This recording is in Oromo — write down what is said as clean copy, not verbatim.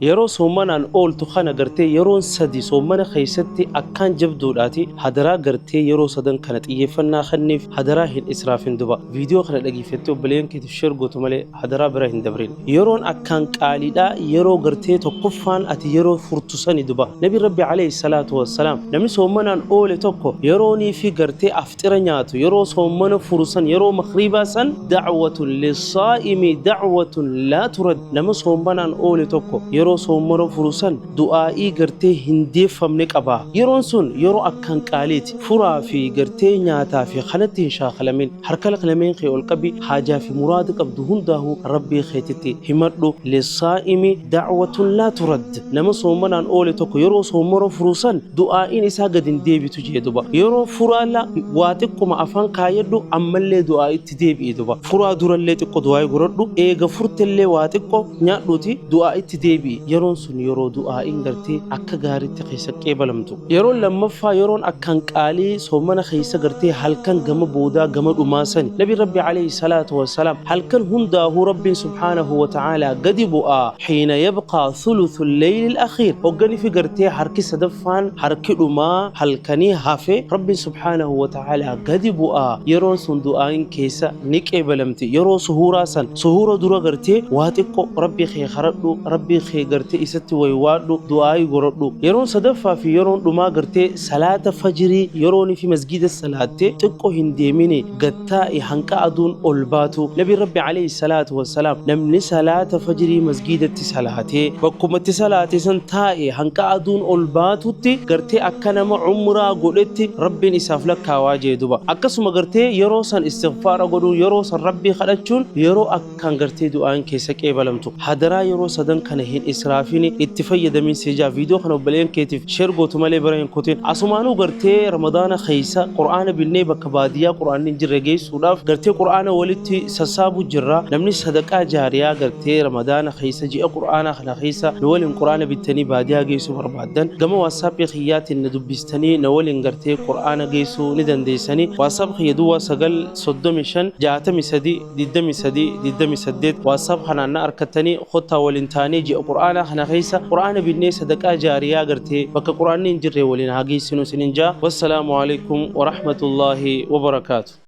Yeroo soommanaan ooltu kana gartee yeroon sadi soommana keessatti akkaan jabduudhaati. Hadaraa gartee yeroo sadan kana xiyyeeffannaa kenniif, hadaraa hin israafin duba. Viidiyoo kana dhageeffattee obboleeyyan keetiif share gootu malee hadaraa bira hin dabrin. Yeroon akkaan qaaliidha, yeroo gartee tokkoffaan ati yeroo furtu sani duba. Nabi Rabbi alayhi salaatu wassalaam namni soommanaan oole tokko yeroonii fi gartee afxira nyaatu, yeroo soommana furu san, yeroo maghriibaa san, da'watun lissaa'imi da'watun laa turad, nama soommanaan oole tokko yeroo soommana furu san du'aa'ii gartee hin deeffamne qaba. Yeroon sun yeroo akkaan qaaliiti. Furaa fi gartee nyaataa fi kanatti hin shaakalamin. Harka lameen kee ol qabi, haajaa fi muraada qabdu hundaahu Rabbii keetitti himadhu. Lissaa'imi da'watun laa turad. Nama soommanaan oole tokko yeroo soommana furu san du'aa'iin isaa gad hin deebitu jee duba. Yeroo furaa la waa xiqquma afaan kaayadhu, ammallee du'aa'itti deebi'i duba. Furaa durallee xiqqo du'aa'ii godhadhu, eega furtellee waa xiqqo nyaadhuuti du'aa'itti deebi'i. Yeroon sun yeroo du'aa'iin gartee akka gaariitti keessa qeebalamtu. Yeroon lammaffaa, yeroon akkaan qaalii soomana keessa gartee halkan gama boodaa, gama dhumaa sani. Nabi Rabbi alayhi salaatu wassalaam halkan hundaahuu Rabbiin subhaanahu wa ta'aalaa gadi bu'aa, hiina yabqaa thuluthu leyli al-akhiir, hoggani fi gartee harki sadaffaan, harki dhumaa halkanii hafe, Rabbiin subhaanahu wa ta'aalaa gadi bu'aa. Yeroon sun du'aa'iin keessa ni qeebalamti. Yeroo suhuuraa san, suhuura dura gartee waa xiqqo Rabbii kee kadhadhu, Rabbii kee gartee isatti waywaadhu, du'aa'ii godhadhu. Yeroon sadaffaa fi yeroon dhumaa gartee salaata fajrii, yeroonii fi masgiida salaatte xiqqo hin deemini, gattaa'i hanqa aduun ol baatu. Nabi Rabbi alayhi salaatu wassalaam namni salaata fajrii masgiidatti salaatee bakkumatti salaate san taa'e hanqa aduun ol baatutti gartee akka nama umraa godhetti Rabbiin isaaf lakkaawaa jee duba. Akkasuma gartee yeroo san istighfaara godhuun, yeroo san Rabbii kadhachuun, yeroo akkaan gartee du'aan keessa qeebalamtu. Hadaraa yeroo sadan kana hin israafini, itti fayyadamin seejaa. Viidiyoo kana obboleeyyan keetiif share gootu malee bira hin kutin. Asumaanuu gartee Ramadaana keessa Qur'aana binnee bakka baadiyyaa Qur'aanni hin jirre geessuudhaaf gartee Qur'aana walitti sassaabu jirra. Namni sadaqaa jaariyaa gartee Ramadaana keessa, ji'a Qur'aanaa kana keessa nu waliin Qur'aana bittanii baadiyaa geessuu barbaaddan, gama WhatsApp kiyyaatiin na dubbistanii na waliin gartee Qur'aana geessuu ni dandeessanii. WhatsApp kiyya 09 35 63 23 28. WhatsApp kanaan na arkattanii kottaa waliin taanee ji'a Qur'aanaa kana keessa Qur'aana binnee sadaqaa jaariyaa gartee bakka Qur'aanni hin jirre waliin haa geessinu isinin jaa. Wassalaamu alaikum warahmatullaahi wabarakaatu.